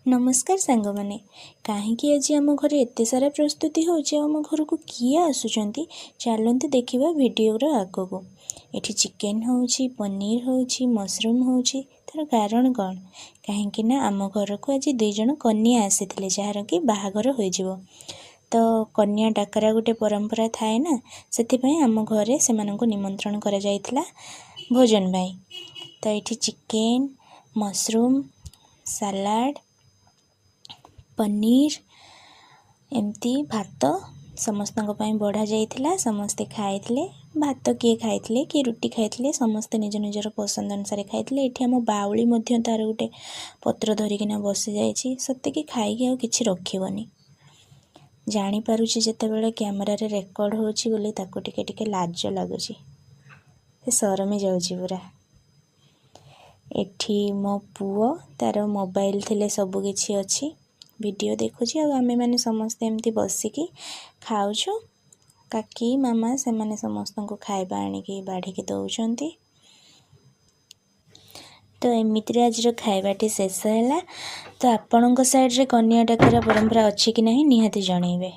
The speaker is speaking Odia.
ନମସ୍କାର ସାଙ୍ଗମାନେ। କାହିଁକି ଆଜି ଆମ ଘରେ ଏତେ ସାରା ପ୍ରସ୍ତୁତି ହେଉଛି ଆଉ ଆମ ଘରକୁ କିଏ ଆସୁଛନ୍ତି, ଚାଲନ୍ତୁ ଦେଖିବା ଭିଡ଼ିଓର ଆଗକୁ। ଏଠି ଚିକେନ୍ ହେଉଛି, ପନିର ହେଉଛି, ମସରୁମ୍ ହେଉଛି, ତା'ର କାରଣ କ'ଣ? କାହିଁକି ନା ଆମ ଘରକୁ ଆଜି 2 ଜଣ କନ୍ୟା ଆସିଥିଲେ, ଯାହାର କି ବାହାଘର ହୋଇଯିବ। ତ କନ୍ୟା ଡାକରା ଗୋଟେ ପରମ୍ପରା ଥାଏ ନା, ସେଥିପାଇଁ ଆମ ଘରେ ସେମାନଙ୍କୁ ନିମନ୍ତ୍ରଣ କରାଯାଇଥିଲା ଭୋଜନ ପାଇଁ। ତ ଏଇଠି ଚିକେନ୍, ମସରୁମ୍, ସାଲାଡ଼, ପନିର, ଏମିତି ଭାତ ସମସ୍ତଙ୍କ ପାଇଁ ବଢ଼ା ଯାଇଥିଲା। ସମସ୍ତେ ଖାଇଥିଲେ। ଭାତ କିଏ ଖାଇଥିଲେ, କିଏ ରୁଟି ଖାଇଥିଲେ, ସମସ୍ତେ ନିଜ ନିଜର ପସନ୍ଦ ଅନୁସାରେ ଖାଇଥିଲେ। ଏଠି ଆମ ବାଉଳି ମଧ୍ୟ ତା'ର ଗୋଟେ ପତ୍ର ଧରିକିନା ବସିଯାଇଛି। ସତେକି ଖାଇକି ଆଉ କିଛି ରଖିବନି। ଜାଣିପାରୁଛି ଯେତେବେଳେ କ୍ୟାମେରାରେ ରେକର୍ଡ଼ ହେଉଛି ବୋଲି, ତାକୁ ଟିକେ ଟିକେ ଲାଜ ଲାଗୁଛି। ସେ ସରମି ଯାଉଛି ପୁରା। ଏଠି ମୋ ପୁଅ, ତା'ର ମୋବାଇଲ ଥିଲେ ସବୁ କିଛି ଅଛି, ଭିଡ଼ିଓ ଦେଖୁଛି ଆଉ ଆମେମାନେ ସମସ୍ତେ ଏମିତି ବସିକି ଖାଉଛୁ। କାକି, ମାମା ସେମାନେ ସମସ୍ତଙ୍କୁ ଖାଇବା ଆଣିକି ବାଢ଼ିକି ଦେଉଛନ୍ତି। ତ ଏମିତିରେ ଆଜିର ଖାଇବାଟି ଶେଷ ହେଲା। ତ ଆପଣଙ୍କ ସାଇଡ଼୍ରେ କନ୍ୟା ଡାକରା ପରମ୍ପରା ଅଛି କି ନାହିଁ, ନିହାତି ଜଣେଇବେ।